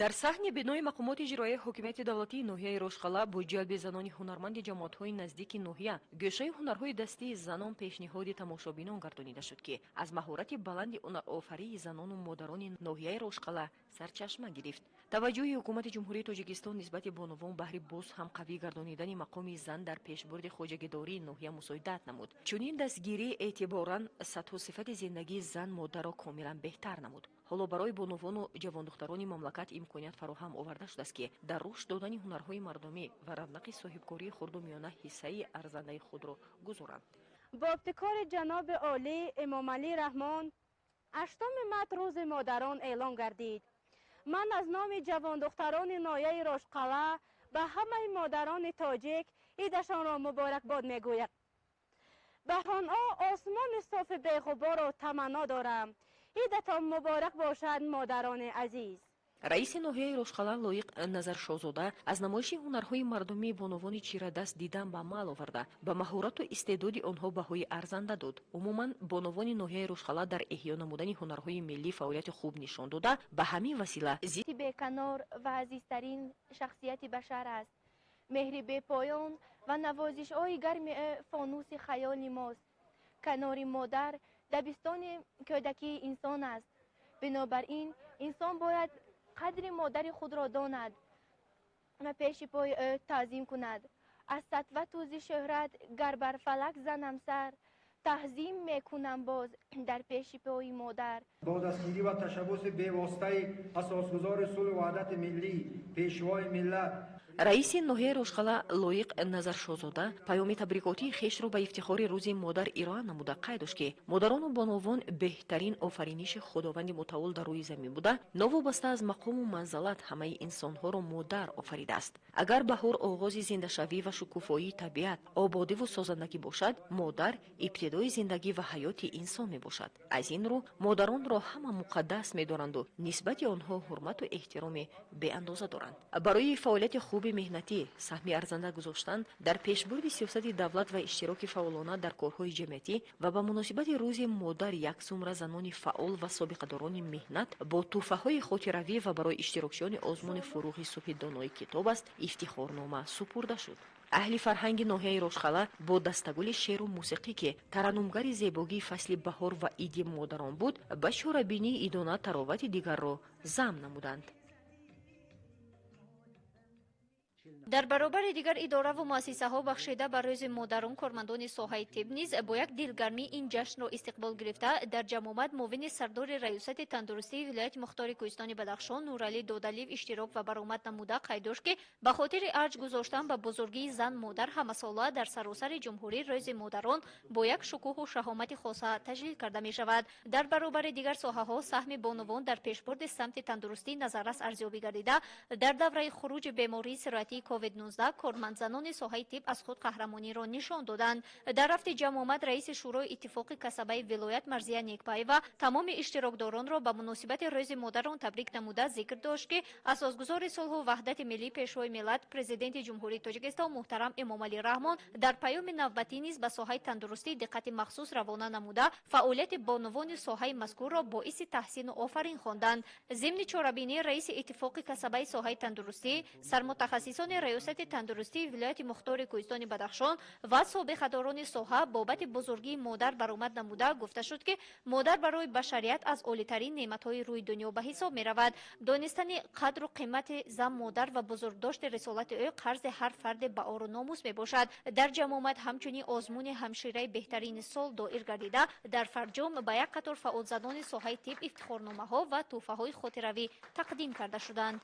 Дар саҳни бинои мақомоти иҷроияи ҳокимияти давлатии ноҳияи Рошқалъа бо ҷалби занони ҳунарманди ҷамоатҳои наздики ноҳия гӯшаи ҳунарҳои дастии занон пешниҳоди тамошобинон гардонида шуд, ки аз маҳорати баланди ҳунарофарии занону модарони ноҳияи Рошқалъа сарчашма гирифт. Таваҷҷӯҳи ҳукумати Ҷумҳурии Тоҷикистон нисбати бонувон баҳри боз ҳам қавӣ гардонидани мақоми зан дар пешбурди хоҷагидории ноҳия мусоидат намуд. Чунин дастгирӣ эътиборан сатҳу сифати зиндагии зан модарро комилан беҳтар намуд. Ҳоло барои бонувону ҷавондухтарони мамлакат имконият фароҳам оварда шудааст, ки дар рушд додани ҳунарҳои мардумӣ ва равнақи соҳибкории хурду миёна ҳиссаи арзандаи худро гузоранд. Бо ибтикори ҷаноби олӣ Эмомалӣ Раҳмон 8 март рӯзи модарон эълон гардид. Ман аз номи ҷавондухтарони ноҳияи Рошқалъа ба ҳамаи модарони тоҷик идашонро муборакбод мегӯям. Ба онҳо осмони софи беғуборро таманно дорам. Идатон муборак бошад, модарони азиз. Раиси ноҳияи Рошқалъа Лоиқ Назаршозода аз намоиши ҳунарҳои мардумии бонувони чирадаст дидан ба амал оварда, ба маҳорату истеъдоди онҳо баҳои арзанда дод. Умуман, бонувони ноҳияи Рошқалъа дар эҳё намудани ҳунарҳои миллӣ фаъолияти хуб нишон дода, ба ҳамин васила беканор ва азизтарин шахсияти башар аст. Меҳри бепоён ва навозишҳои гарми ӯ фонуси хаёли мост. Канори модар дабистони кӯдакии инсон аст. Бинобар ин инсон бояд қадри модари худро донад ва пеши пои ӯ таъзим кунад. Аз сатвату зи шӯҳрат гар бар фалак занам сар, таҳзим мекунам боз дар пеши пои модар. Бо дастгирӣ ва ташаббуси бевоситаи асосгузори сулҳу ваҳдати миллӣ, пешвои миллат, Раиси ноҳияи Рошқалъа Лоиқ Назаршозода паёми табрикотии хешро ба ифтихори рӯзи модар ироа намуда, қайд дошт, ки модарону бонувон беҳтарин офариниши Худованди мутаол дар рӯи замин буда, новобаста аз мақому манзалат ҳамаи инсонҳоро модар офаридааст. Агар баҳор оғози зиндашавӣ ва шукуфоии табиат, ободиву созандагӣ бошад, модар ибтидои зиндагӣ ва ҳаёти инсон мебошад. Аз ин рӯ модаронро ҳама муқаддас медоранду нисбати онҳо ҳурмату эҳтироми беандоза доранд. Барои фаъолияти хуби меҳнатӣ, саҳми арзанда гузоштан дар пешбурди сиёсати давлат ва иштироки фаъолона дар корҳои ҷамъиятӣ ва ба муносибати рӯзи модар як зумра занони фаъол ва собиқадорони меҳнат бо тӯҳфаҳои хотиравӣ ва барои иштирокчиёни озмуни «Фурӯғи субҳи донои китоб аст» ифтихорнома супурда шуд. Аҳли фарҳанги ноҳияи Рошқалъа бо дастагули шеъру мусиқӣ, ки тараннумгари зебогии фасли баҳор ва иди модарон буд, ба чорабинии идона таровати дигарро зам намуданд. Дар баробари дигар идораву муассисаҳо бахшида ба рӯзи модарон, кормандони соҳаи тиб низ бо як дилгармӣ ин ҷашнро истиқбол гирифта, дар ҷамъомад муовини сардори раёсати тандурустии вилояти мухтори Кӯҳистони Бадахшон Нуралӣ Додалиев иштирок ва баромад намуда, қайд дошт, ки ба хотири арҷ гузоштан ба бузургии зан модар ҳамасола дар саросари ҷумҳурӣ рӯзи модарон бо як шукӯҳу шаҳомати хоса таҷлил карда мешавад. Дар баробари дигар соҳаҳо саҳми бонувон дар пешбурди самти тандурустӣ назаррас арзёбӣ гардида, дар давраи хуруҷи бемории сироятии COVID-19 кормандзанони соҳаи тиб аз худ қаҳрамониро нишон доданд. Дар рафти ҷамъомад раиси Шӯрои иттифоқи касабаи вилоят Марзия Некпаева тамоми иштирокдоронро ба муносибати рӯзи модарон табрик намуда, зикр дошт, ки асосгузори сулҳу ваҳдати миллӣ, пешвои миллат, Президенти Ҷумҳурии Тоҷикистон муҳтарам Эмомалӣ Раҳмон дар паёми навбатӣ низ ба соҳаи тандурустӣ диққати махсус равона намуда, фаъолияти бонувони соҳаи мазкурро боиси таҳсину офарин хонданд. Зимни чорабинӣ раиси иттифоқи касабаи соҳаи тандурустӣ, сармутахассисони раёсати тандурустии вилояти мухтори Кӯҳистони Бадахшон ва собиқадорони соҳа бобати бузургии модар баромад намуда, гуфта шуд, ки модар барои башарият аз олитарин неъматҳои рӯи дунё ба ҳисоб меравад. Донистани қадру қимати зан модар ва бузургдошти рисолати ӯ қарзи ҳар фарде ба ору номус мебошад. Дар ҷамъомад ҳамчунин озмуни ҳамшираи беҳтарини сол доир гардида, дар фарҷом ба як қатор фаъолзанони соҳаи тиб ифтихорномаҳо ва тӯҳфаҳои хотиравӣ тақдим карда шуданд.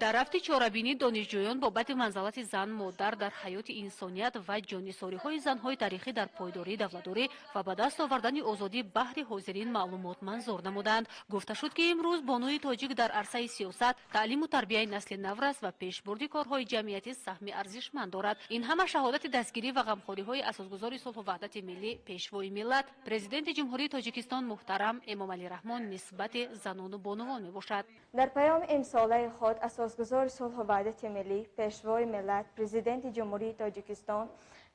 Дар рафти чорабинӣ донишҷӯён бобати манзалати зан модар дар ҳаёти инсоният ва ҷоннисориҳои занҳои таърихӣ дар пойдории давлатдорӣ ва ба даст овардани озодӣ баҳри ҳозирин маълумот манзур намуданд. Гуфта шуд, ки имрӯз бонуи тоҷик дар арсаи сиёсат, таълиму тарбияи насли наврас ва пешбурди корҳои ҷамъиятӣ саҳми арзишманд дорад. Ин ҳама шаҳодати дастгирӣ ва ғамхориҳои асосгузори сулҳу ваҳдати миллӣ, пешвои миллат, Президенти Ҷумҳурии Тоҷикистон муҳтарам Эмомалӣ Раҳмон нисбати занону бонувон мебошад. Дар паёми имсолаи худ асосгузори сулҳу ваҳдати миллӣ, пешвои миллат, Президенти Ҷумҳурии Тоҷикистон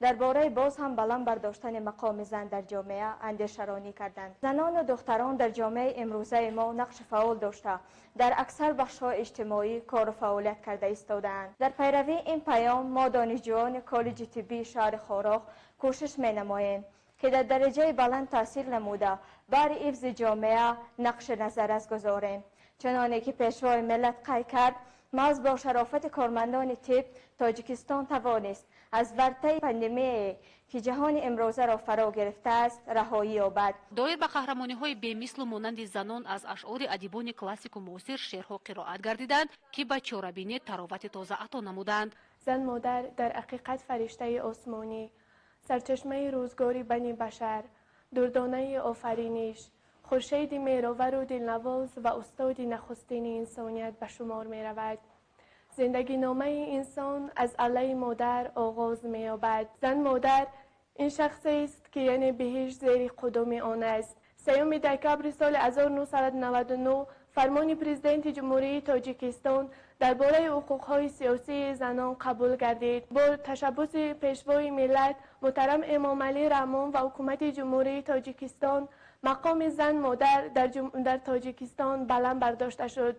Дар бораи боз ҳам баланд бардоштани мақоми зан дар ҷомеа андешаронӣ карданд. Занону духтарон дар ҷомеаи имрӯзаи мо нақши фаъол дошта, дар аксар бахшҳои иҷтимоӣ кору фаъолият карда истодаанд. Дар пайравии ин паём мо, донишҷӯёни коллеҷи тиббии шаҳри Хороғ, кӯшиш менамоем, ки дар дараҷаи баланд таҳсил намуда, баҳри ҳифзи ҷомеа нақши назаррас гузорем. Чуноне ки Пешвои миллат қайд кард, маҳз бо шарофати кормандони тиб Тоҷикистон тавонист аз вартаи пандемияе, ки ҷаҳони имрӯзаро фаро гирифтааст, раҳоӣ ёбад. Доир ба қаҳрамониҳои бемислу монанди занон аз ашъори адибони классику муосир шеърҳо қироат гардиданд, ки ба чорабинӣ таровати тоза ато намуданд. Зан модар дар ҳақиқат фариштаи осмонӣ, сарчашмаи рӯзгори бани башар, дурдонаи офариниш, хуршеди меҳровару дилнавоз ва устоди нахустини инсоният ба шумор меравад. Зиндагиномаи инсон аз аллаи модар оғоз меёбад. Зан модар ин шахсест, ки яъне биҳишт зери қудуми он аст. 3 декабри соли 1999 фармони Президенти Ҷумҳурии Тоҷикистон дар бораи ҳуқуқҳои сиёсии занон қабул гардид. Бо ташаббуси Пешвои миллат муҳтарам Эмомалӣ Раҳмон ва Ҳукумати Ҷумҳурии Тоҷикистон мақоми зан модар дар Тоҷикистон баланд бардошта шуд.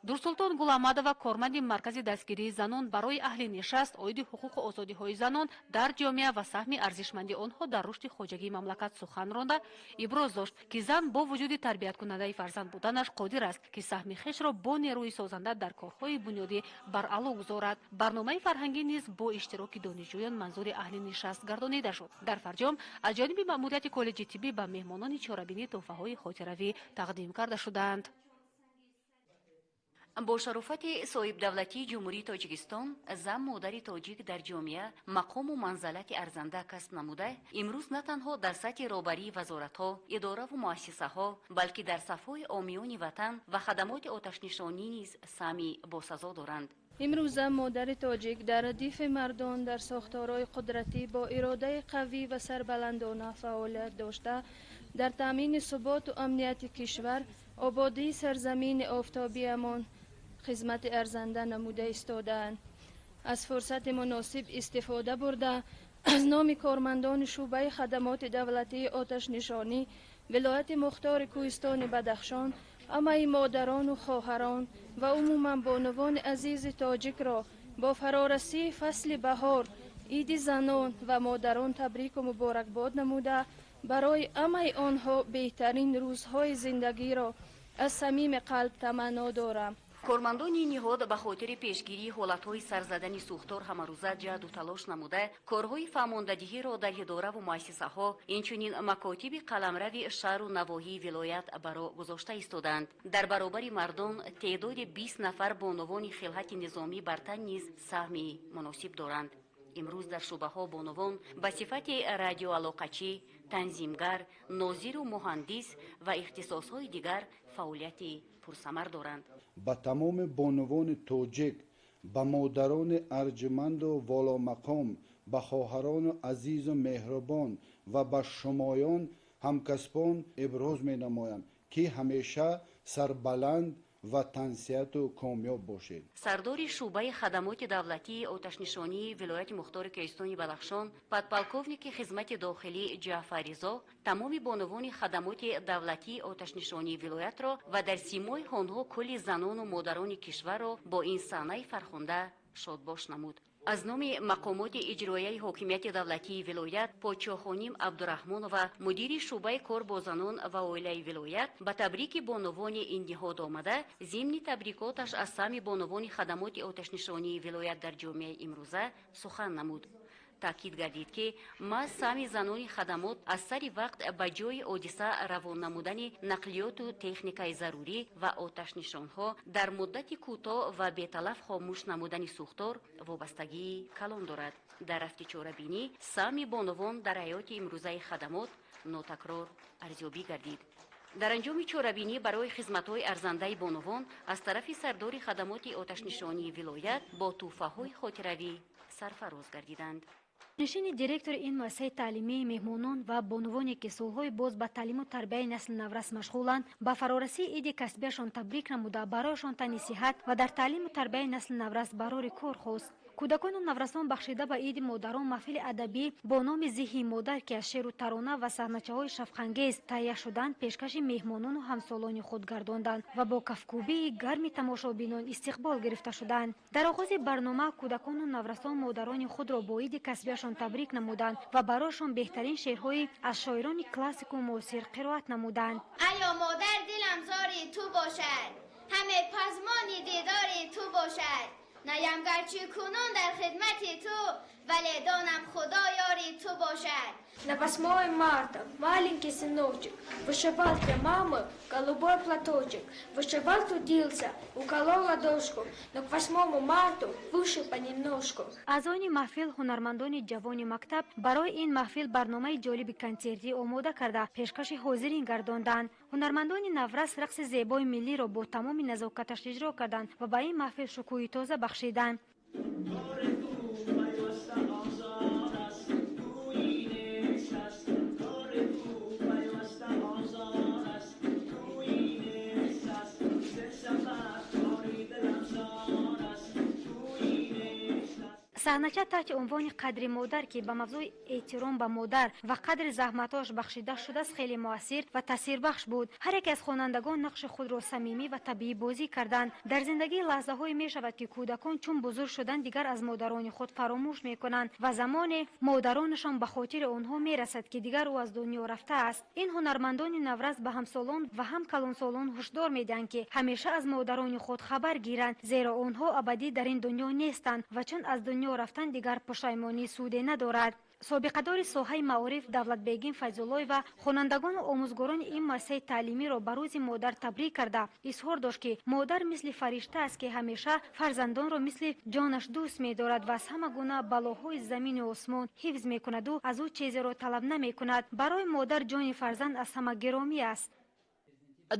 Дурсултон Гуламадова, корманди маркази дастгирии занон, барои аҳли нишаст оиди ҳуқуқу озодиҳои занон дар ҷомеа ва саҳми арзишманди онҳо дар рушди хоҷагии мамлакат сухан ронда, иброз дошт, ки зан бо вуҷуди тарбияткунандаи фарзанд буданаш қодир аст, ки саҳми хешро бо нерӯи созанда дар корҳои бунёдӣ баръало гузорад. Барномаи фарҳангӣ низ бо иштироки донишҷӯён манзури аҳли нишаст гардонида шуд. Дар фарҷом аз ҷониби маъмурияти коллеҷи тиббӣ ба меҳмонони чорабинӣ тӯҳфаҳои хотиравӣ тақдим карда шуданд. Бо шарофати соҳибдавлатии Ҷумҳурии Тоҷикистон зан модари тоҷик дар ҷомеа мақому манзалати арзанда касб намуда, имрӯз на танҳо дар сатҳи роҳбарии вазоратҳо, идораву муассисаҳо, балки дар сафҳои омиёни ватан ва хадамоти оташнишонӣ низ саҳми босазо доранд. Имрӯза модари тоҷик дар радифи мардон дар сохторҳои қудратӣ бо иродаи қавӣ ва сарбаландона фаъолият дошта, дар таъмини суботу амнияти кишвар, ободии сарзамини офтобиамон хизмати арзанда намуда истодаанд. Аз фурсати муносиб истифода бурда, аз номи кормандони шӯъбаи хадамоти давлатии оташнишонӣ вилояти мухтори Кӯҳистони Бадахшон ҳамаи модарону хоҳарон ва умуман бонувони азизи тоҷикро бо фарорасии фасли баҳор, иди занон ва модарон табрику муборакбод намуда, барои ҳамаи онҳо беҳтарин рӯзҳои зиндагиро аз самими қалб таманно дорам. Кормандони ниҳод ба хотири пешгирии ҳолатҳои сарзадани сӯхтор ҳамарӯза ҷаҳду талош намуда, корҳои фаҳмондадиҳиро дар идораву муассисаҳо, инчунин макотиби қаламрави шаҳру навоҳии вилоят ба роҳ гузошта истодаанд. Дар баробари мардон теъдоди 20 нафар бонувони хилҳати низомӣ бар тан низ саҳми муносиб доранд. Имрӯз дар шӯъбаҳо бонувон ба сифати радиоалоқачӣ, танзимгар, нозиру муҳандис ва ихтисосҳои дигар фаъолияти пурсамар доранд. Ба тамоми бонувони тоҷик, ба модарони арҷуманду воломақом, ба хоҳарону азизу меҳрубон ва ба шумоён ҳамкасбон иброз менамоям, ки ҳамеша сарбаланд ва тансиҳату комёб бошед. Сардори шӯъбаи хадамоти давлатии оташнишонии вилояти мухтори Кӯҳистони Бадахшон, подполковники хизмати дохилӣ Ҷаъфарризо тамоми бонувони хадамоти давлатии оташнишонии вилоятро ва дар симои онҳо кулли занону модарони кишварро бо ин саҳнаи фархунда шодбош намуд. Аз номи мақомоти иҷроияи ҳокимияти давлатии вилоят Подшоҳхоним Абдураҳмонова, мудири шӯъбаи кор бо занон ва оилаи вилоят, ба табрики бонувони ин ниҳод омада, зимни табрикоташ аз саҳми бонувони хадамоти оташнишонии вилоят дар ҷомеаи имрӯза сухан намуд. Таъкид гардид, ки маҳз саҳми занони хадамот аз сари вақт ба ҷои ҳодиса равон намудани нақлиёту техникаи зарурӣ ва оташнишонҳо, дар муддати кӯтоҳ ва беталаф хомӯш намудани сӯхтор вобастагии калон дорад. Дар рафти чорабинӣ саҳми бонувон дар ҳаёти имрӯзаи хадамот нотакрор арзёбӣ гардид. Дар анҷоми чорабинӣ барои хизматҳои арзандаи бонувон аз тарафи сардори хадамоти оташнишонии вилоят бо тӯҳфаҳои хотиравӣ сарфароз гардиданд. Нишини директори ин муассисаи таълимии меҳмонон ва бонувоне, ки солҳои боз ба таълиму тарбияи насли наврас машғуланд, ба фарорасии иди касбияшон табрик намуда, барояшон тани сиҳат ва дар таълиму тарбияи насли наврас барори кор хост. Кӯдакону наврасон бахшида ба Иди модарон маҳфили адабӣ бо номи Зиҳи модар, ки аз шеъру тарона ва саҳначаҳои шавқангез таҳия шуданд, пешкаши меҳмонону ҳамсолони худ гардонданд ва бо кафкӯбии гарми тамошобинон истиқбол гирифта шуданд. Дар оғози барнома кӯдакону наврасон модарони худро бо иди касбияшон табрик намуданд ва барояшон беҳтарин шеърҳои аз шоирони классику муосир қироат намуданд. Аё модар, дилам зори ту бошад, ҳаме пазмони дидори ту бошад. Наям гарчи кунун дар хидмати ту, вале донам Худо ёри ту бошад. На 8 марта маленький сыночек вышивал для мамы голубой платочек. Вышивал, трудился, уколол ладошку, но к 8 марта вышил понемножку. Аъзони маҳфил, ҳунармандони ҷавони мактаб барои ин маҳфил барномаи ҷолиби консертӣ омода карда, пешкаши ҳозирин гардонданд. Ҳунармандони наврас рақси зебои миллиро бо тамоми назокаташ иҷро карданд ва ба ин маҳфил шукӯҳи тоза бахшиданд. Саҳнача таҳти унвони «Қадри модар», ки ба мавзӯи эҳтиром ба модар ва қадри заҳматҳояш бахшида шудааст, хеле муассир ва таъсирбахш буд. Ҳар яке аз хонандагон нақши худро самимӣ ва табиӣ бозӣ карданд. Дар зиндагӣ лаҳзаҳое мешавад, ки кӯдакон чун бузург шуданд, дигар аз модарони худ фаромӯш мекунанд ва замоне модаронашон ба хотири онҳо мерасад, ки дигар ӯ аз дунё рафтааст. Ин ҳунармандони наврас ба ҳамсолон ва ҳам калонсолон ҳушдор медиҳанд, ки ҳамеша аз модарони худ хабар гиранд, зеро онҳо абадӣ дар ин дунё нестанд ва чун аз дунё рафтан, дигар пушаймонӣ суде надорад. Собиқадори соҳаи маориф Давлатбегим Файзуллоева хонандагону омӯзгорони ин муассисаи таълимиро ба Рӯзи модар табрик карда, изҳор дошт, ки модар мисли фаришта аст, ки ҳамеша фарзандонро мисли ҷонаш дӯст медорад ва аз ҳама гуна балоҳои замину осмон ҳифз мекунаду аз ӯ чизеро талаб намекунад. Барои модар ҷони фарзанд аз ҳама гиромӣ аст.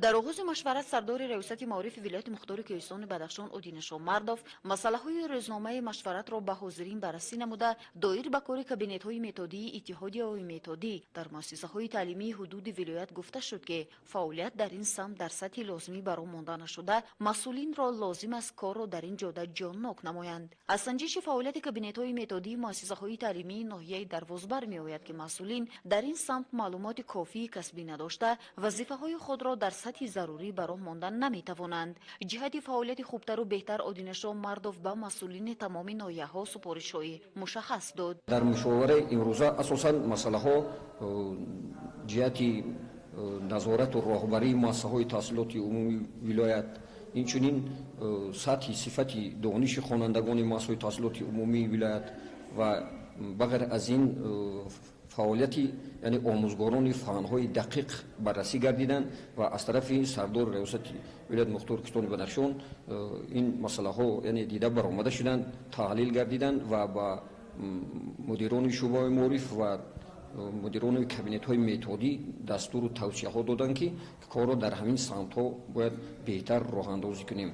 Дар оғози машварат сардори Раёсати маорифи вилояти мухтори Кӯҳистони Бадахшон Одинашо Мардов масъалаҳои рӯзномаи машваратро ба ҳозирин баррасӣ намуда, доир ба кори кабинетҳои методии иттиҳодияҳои методӣ дар муассисаҳои таълимии ҳудуди вилоят гуфта шуд, ки фаъолият дар ин самт дар сатҳи лозимӣ ба роҳ монда нашуда, масъулинро лозим аст корро дар ин ҷода ҷоннок намоянд. Аз санҷиши фаъолияти кабинетҳои методии муассисаҳои таълимии ноҳияи Дарвозбар меояд, ки масъулин дар ин самт маълумоти кофии касбӣ надошта, вазифаҳои худро дар сатҳи зарурӣ ба роҳ монда наметавонанд. Ҷиҳати фаъолияти хубтару беҳтар Одинашо Мардов ба масъулини тамоми ноҳияҳо супоришҳои мушаххас дод. Дар мушовараи имрӯза асосан масъалаҳо ҷиҳати назорату роҳбарии муассисаҳои таҳсилоти умумии вилоят, инчунин сатҳи сифати дониши хонандагони муассисаҳои таҳсилоти умумии вилоят ва ба ғайр аз ин фаъолияти, яъне омӯзгорони фанҳои дақиқ баррасӣ гардиданд ва аз тарафи сардори Раёсати вилояти мухтори Кӯҳистони Бадахшон ин масъалаҳо, яъне, дида баромада шуданд, таҳлил гардиданд ва ба мудирони шӯъбаҳои маориф ва мудирони кабинетҳои методӣ дастуру тавсияҳо доданд, ки корро дар ҳамин самтҳо бояд беҳтар роҳандозӣ кунем.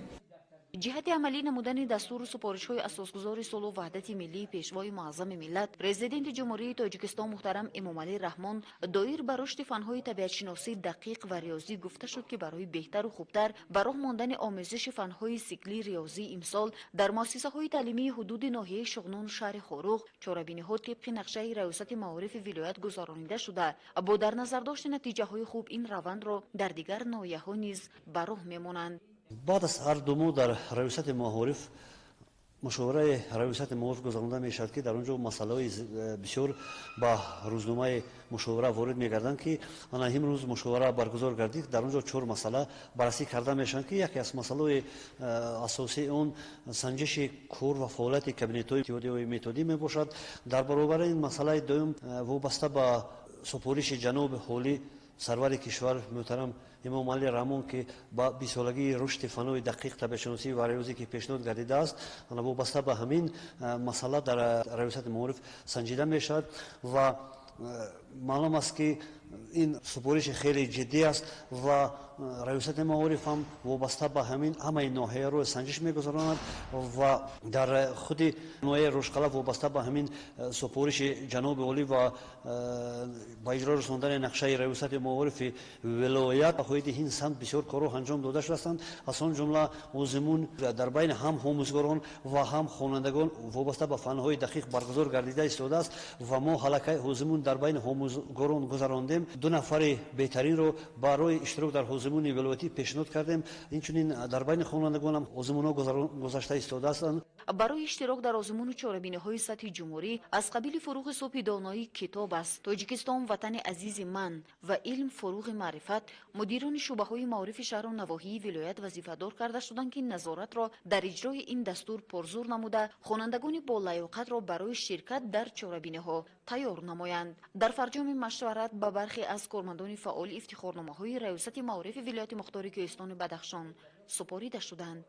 Ҷиҳати амалӣ намудани дастуру супоришҳои асосгузори сулҳу ваҳдати миллии, Пешвои муаззами миллат, Президенти Ҷумҳурии Тоҷикистон муҳтарам Эмомалӣ Раҳмон доир ба рушди фанҳои табиатшиносӣ, дақиқ ва риёзӣ гуфта шуд, ки барои беҳтару хубтар ба роҳ мондани омӯзиши фанҳои сиклии риёзӣ имсол дар муассисаҳои таълимии ҳудуди ноҳияи Шуғнон, шаҳри Хоруғ чорабиниҳо тибқи нақшаи Раёсати маорифи вилоят гузаронида шуда, бо дар назардошти натиҷаҳои хуб ин равандро дар дигар ноҳияҳо низ ба роҳ мемонанд. Баъд аз ҳар 2 моҳ дар Раёсати маориф мушовараи Раёсати маориф гузаронида мешавад, ки дар он ҷо масъалаҳои бисёр ба рӯзномаи мушовара ворид мегарданд, ки ана имрӯз мушовара баргузор гардид. Дар он ҷо чор масъала баррасӣ карда мешаванд, ки яке аз масъалаҳои асосии он санҷиши кор ва фаъолияти кабинетҳои иттиҳодияҳои методӣ мебошад. Дар баробари ин, масъалаи дуюм вобаста ба супориши ҷаноби олӣ, сарвари кишвар муҳтарам Эмомалӣ Раҳмон, ки ба бисолагии рушди фанҳои дақиқ, табиатшиносӣ ва риёзӣ ки пешниҳод гардидааст, вобаста ба ҳамин масъала дар Раёсати маориф санҷида мешавад ва Маълум аст, ки ин супориши хеле ҷиддӣ аст ва раёсати маориф ҳам вобаста ба ҳамин ҳамаи ноҳияро санҷиш мегузаронад ва дар худи ноҳияи Рошқала вобаста ба ҳамин супориши ҷаноби олӣ ва ба иҷро расондани нақшаи раёсати маорифи вилоят оиди ин самт бисёр корҳо анҷом дода шудаастанд. Аз он ҷумла озмун дар байни ҳам омӯзгорон ва ҳам хонандагон вобаста ба фанҳои дақиқ баргузор гардида истодааст ва мо ҳалакаи озмун дар байни омӯзгорон гузарондем. Ду нафари беҳтаринро барои иштирок дар озмуни вилоятӣ пешниҳод кардем. Инчунин дар байни хонандагонам озмунҳо гузашта истодаастанд. Барои иштирок дар озмуну чорабиниҳои сатҳи ҷумҳурӣ аз қабили фуруғи субҳи доноӣ китоб аст, Тоҷикистон ватани азизи ман ва илм фуруғи маърифат, мудирони шӯъбаҳои маорифи шаҳру навоҳии вилоят вазифадор карда шуданд, ки назоратро дар иҷрои ин дастур пурзур намуда, хонандагони болаёқатро барои ширкат дар чорабиниҳо тайёр намоянд. Дар фарҷоми машварат ба бархе аз кормандони фаъоли ифтихорномаҳои раёсати маорифи вилояти мухтори Кӯҳистони Бадахшон супорида шуданд.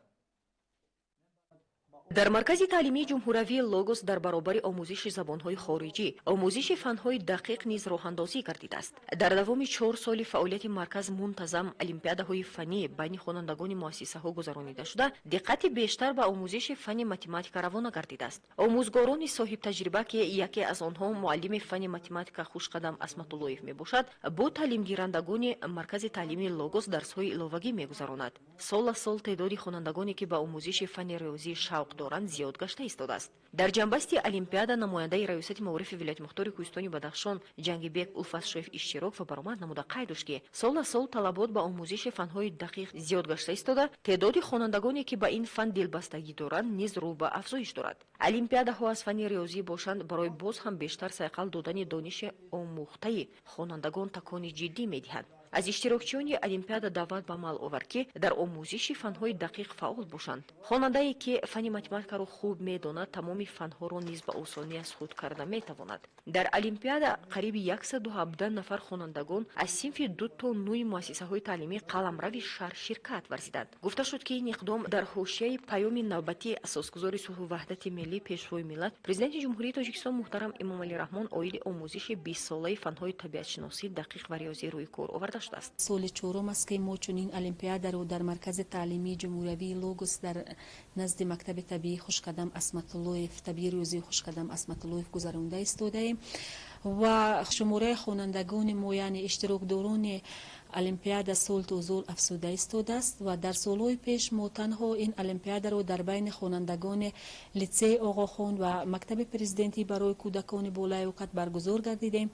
Дар маркази таълимии ҷумҳуравии Логос дар баробари омӯзиши забонҳои хориҷӣ омӯзиши фанҳои дақиқ низ роҳандозӣ гардидааст. Дар давоми 4 соли фаъолияти марказ мунтазам олимпиадаҳои фаннӣ байни хонандагони муассисаҳо гузаронида шуда, диққати бештар ба омӯзиши фанни математика равона гардидааст. Омӯзгорони соҳибтаҷриба, ки яке аз онҳо муаллими фанни математика Хушқадам Асматуллоев мебошад, бо таълимгирандагони маркази таълимии Логос дарсҳои иловагӣ мегузаронад. Сол аз сол теъдоди хонандагоне, ки ба омӯзиши фанни риёзӣ шавқ доранд, зиёд гашта истодааст. Дар ҷанбасти олимпиада намояндаи раёсати маорифи вилояти мухтори Кӯҳистони Бадахшон Ҷангибек Улфасшоев иштирок ва баромад намуда қайд дошт, ки сол аз сол талабот ба омӯзиши фанҳои дақиқ зиёд гашта истода, теъдоди хонандагоне, ки ба ин фан дилбастагӣ доранд, низ рӯ ба афзоиш дорад. Олимпиадаҳо аз фанни риёзӣ бошанд, барои боз ҳам бештар сайқал додани дониши омӯхтаи хонандагон такони ҷиддӣ медиҳанд. Аз иштирокчиёни олимпиада даъват ба амал овард, ки дар омӯзиши фанҳои дақиқ фаъол бошанд. Хонандае, ки фанни математикаро хуб медонад, тамоми фанҳоро низ ба осонӣ аз худ карда метавонад. Дар олимпиада қариби 117 нафар хонандагон аз синфи 2 то 9 муассисаҳои таълимии қаламрави шаҳр ширкат варзиданд. Гуфта шуд, ки ин иқдом дар ҳошияи паёми навбатии асосгузори сулҳу ваҳдати миллӣ, пешвои миллат, президенти Ҷумҳурии Тоҷикистон муҳтарам Эмомалӣ Раҳмон оиди омӯзиши 20-солаи фанҳои табиатшиносӣ, дақиқ ва риёзӣ рӯи кор оварда шудааст. Соли чорум аст, ки мо чунин олимпиадаро дар маркази таълимии ҷумҳуриявии Логос дар назди мактаби табиии Хушқадам Асматуллоев, табии риёзии Хушқадам Асматуллоев гузаронда истодаем ва шумораи хонандагони мо, яъне иштирокдорони олимпиада, сол то сол афзуда истодааст. Ва дар солҳои пеш мо танҳо ин олимпиадаро дар байни хонандагони литсеи Оғохон ва мактаби президентӣ барои кӯдакони болаёқат баргузор гардидем,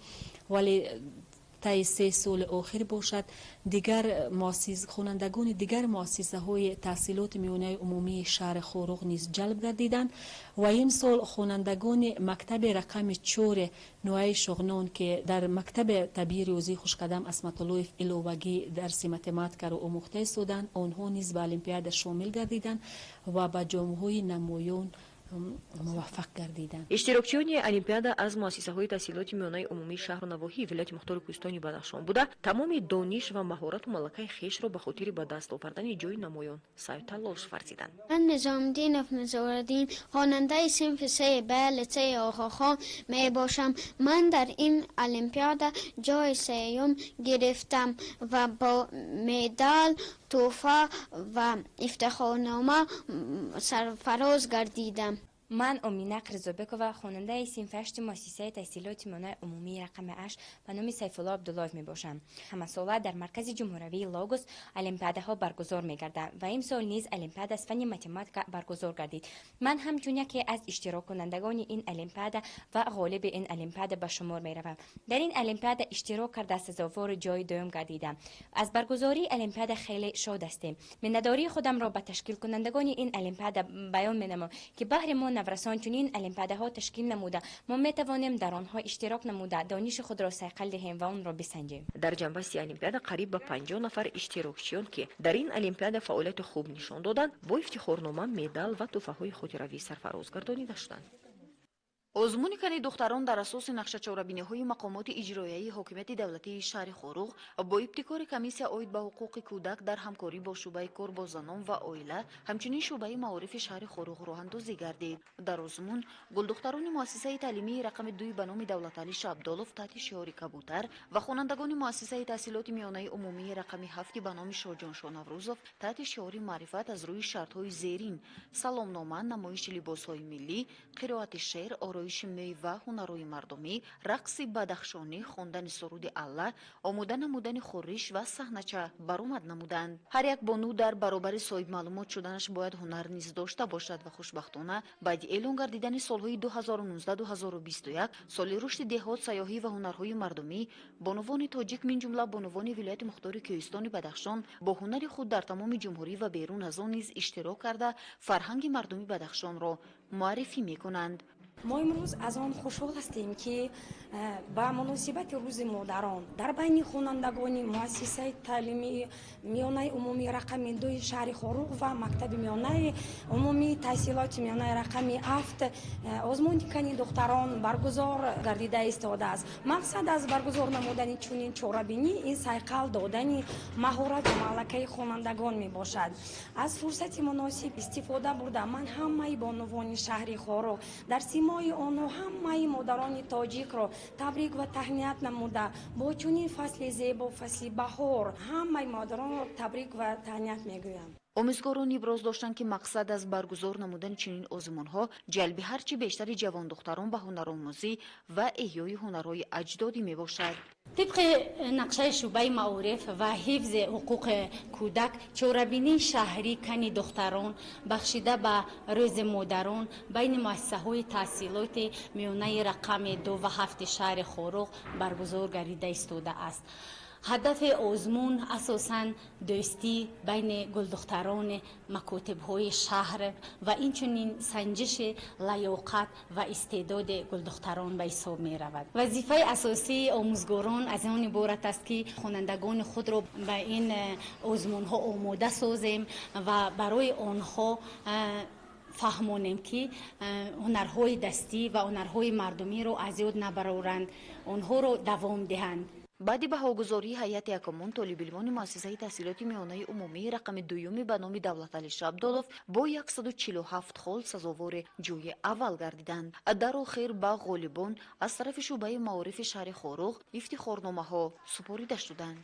вале таи 3 соли охир бошад, дигар хонандагони дигар муассисаҳои таҳсилоти миёнаи умумии шаҳри Хоруғ низ ҷалб гардиданд. Ва имсол хонандагони мактаби рақами 4 ноҳияи Шоғнон, ки дар мактаби табии риёзии Хушқадам Асматуллоев иловагӣ дарси математикаро омӯхта истоданд, онҳо низ ба олимпиада шомил гардиданд ва ба ҷомҳои намоён муваффақ гардиданд. Иштирокчиёни олимпиада аз муассисаҳои таҳсилоти миёнаи умумии шаҳру навоҳии вилояти мухтори Кӯҳистони Бадахшон буда, тамоми дониш ва маҳорату малакаи хешро ба хотири ба даст овардани ҷои намоён саъю талош варзиданд. Ман Низомиддинов Мизораддин, хонандаи синфи 3 Б литсеи Оғохон мебошам. Ман дар ин олимпиада ҷои сеюм гирифтам ва бо медал, тӯҳфа ва ифтихорнома сарфароз гардидам. Ман Омина Қирзобекова, хонандаи синфи 8 муассисаи таҳсилоти миёнаи умумии рақами 8 ба номи Сайфулло Абдуллоев мебошам. Ҳамасола дар маркази ҷумҳуравии Логос олимпиадаҳо баргузор мегарданд ва имсол низ олимпиада аз фанни математика баргузор гардид. Ман ҳамчун яке аз иштироккунандагони ин олимпиада ва ғолиби ин олимпиада ба шумор меравам. Дар ин олимпиада иштирок карда сазовори ҷои дуюм гардидам. Аз баргузории олимпиада хеле шод ҳастем. Миннатдории худамро ба ташкилкунандагони ин олимпиада баён менамоям, ки баҳри мо наврасон чунин олимпиадаҳо ташкил намуда, мо метавонем дар онҳо иштирок намуда, дониши худро сайқал диҳем ва онро бисанҷем. Дар ҷанбасти олимпиада қариб ба 50 нафар иштирокчиён, ки дар ин олимпиада фаъолияти хуб нишон доданд, бо ифтихорнома, медал ва тӯҳфаҳои хотиравӣ сарфароз гардонида шуданд. Озмуни кани духтарон дар асоси нақшачорабиниҳои мақомоти иҷроияи ҳокимияти давлатии шаҳри Хоруғ бо ибтикори комиссия оид ба ҳуқуқи кӯдак дар ҳамкорӣ бо шӯъбаи кор бо занон ва оила, ҳамчунин шӯъбаи маорифи шаҳри Хоруғ роҳандозӣ гардид. Дар озмун гулдухтарони муассисаи таълимии рақами 2 ба номи Давлаталӣ Шабдолов таҳти шиори «Кабутар» ва хонандагони муассисаи таҳсилоти миёнаи умумии рақами 7 ба номи Шоҳҷон Шонаврӯзов таҳти шиори «Маърифат» аз рӯи шартҳои зерин: саломнома, намоиши либосҳои миллӣ, қироати шеър, ороиши мӯй ва ҳунарҳои мардумӣ, рақси бадахшонӣ, хондани суруди Алла, омода намудани хӯриш ва саҳнача баромад намуданд. Ҳар як бону дар баробари соҳибмаълумот шуданаш бояд ҳунар низ дошта бошад ва хушбахтона баъди эълон гардидани солҳои 2019-2021 соли рушди деҳот, сайёҳӣ ва ҳунарҳои мардумӣ, бонувони тоҷик, минҷумла бонувони вилояти мухтори Кӯҳистони Бадахшон, бо ҳунари худ дар тамоми ҷумҳурӣ ва берун аз он низ иштирок карда, фарҳанги мардуми Бадахшонро муаррифӣ мекунанд. Мо имрӯз аз он хушҳол ҳастем, ки ба муносибати Рӯзи модарон дар байни хонандагони муассисаи таълимии миёнаи умумии рақами 2-и шаҳри Хоруғ ва мактаби миёнаи умумии таҳсилоти миёнаи рақами 7 озмуни кани духтарон баргузор гардида истодааст. Мақсад аз баргузор намудани чунин чорабинӣ ин сайқал додани маҳорат ва малакаи хонандагон мебошад. Аз фурсати муносиб истифода бурда, ман ҳамаи бонувони шаҳри Хоруғ, дар симои онҳо ҳамаи модарони тоҷикро табрик ва таҳният намуда, бо чунин фасли зебо, фасли баҳор, ҳамаи модаронро табрик ва таҳният мегӯям. Омӯзгорон иброз доштанд, ки мақсад аз баргузор намудани чунин озмунҳо ҷалби ҳарчи бештари ҷавондухтарон ба ҳунаромӯзӣ ва эҳёи ҳунарҳои аҷдодӣ мебошад. Тибқи нақшаи шӯъбаи маориф ва ҳифзи ҳуқуқи кӯдак, чорабинии шаҳрӣ кани духтарон бахшида ба Рӯзи модарон байни муассисаҳои таҳсилоти миёнаи рақами 2 ва 7 шаҳри Хоруғ баргузор гардида истодааст. Ҳадафи озмун асосан дӯстӣ байни гулдухтарони макотибҳои шаҳр ва инчунин санҷиши лаёқат ва истеъдоди гулдухтарон ба ҳисоб меравад. Вазифаи асосии омӯзгорон аз он иборат аст, ки хонандагони худро ба ин озмунҳо омода созем ва барои онҳо фаҳмонем, ки ҳунарҳои дастӣ ва ҳунарҳои мардумиро аз ёд набароранд, онҳоро давом диҳанд. Баъди баҳогузории ҳайати ҳакамон, толибилмони муассисаи таҳсилоти миёнаи умумии рақами 2-юми ба номи Давлаталӣ Шабдолов бо 147 хол сазовори ҷойи аввал гардиданд. Дар охир ба ғолибон аз тарафи шӯъбаи маорифи шаҳри Хоруғ ифтихорномаҳо супорида шуданд.